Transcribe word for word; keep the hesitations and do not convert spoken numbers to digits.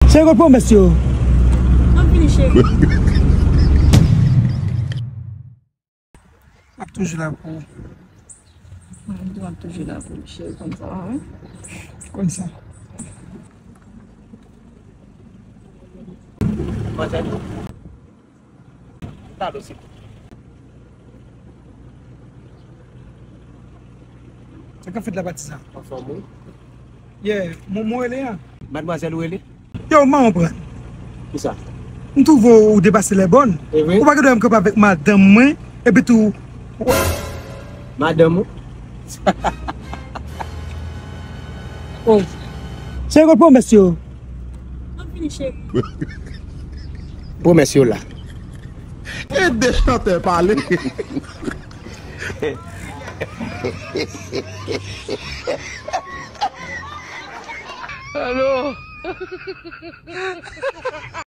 Cheri, kot pwomès yo? M ap vini, cheri. M ap toujou la pou ou. Mwen tou, m ap toujou la pou ou, cheri, konn sa, wi. Konn sa. Mwen tande. Talo, silvouplè. Sa k ap fèt la, patizan? Anfòm, wi. Yeah, mwen, mwen rele a. Madmwazèl ou rele? Yo, m pa konprann. Kisa? M twouve w depase lè bòn. E vre? Ou pa gen dwa m kanpe avèk madanm mwen, epi tou. Madanm ou? Oh. Cheri, kot pwomès yo? M ap vini, cheri. Pwomès yo la. E de chantè pale. Alo.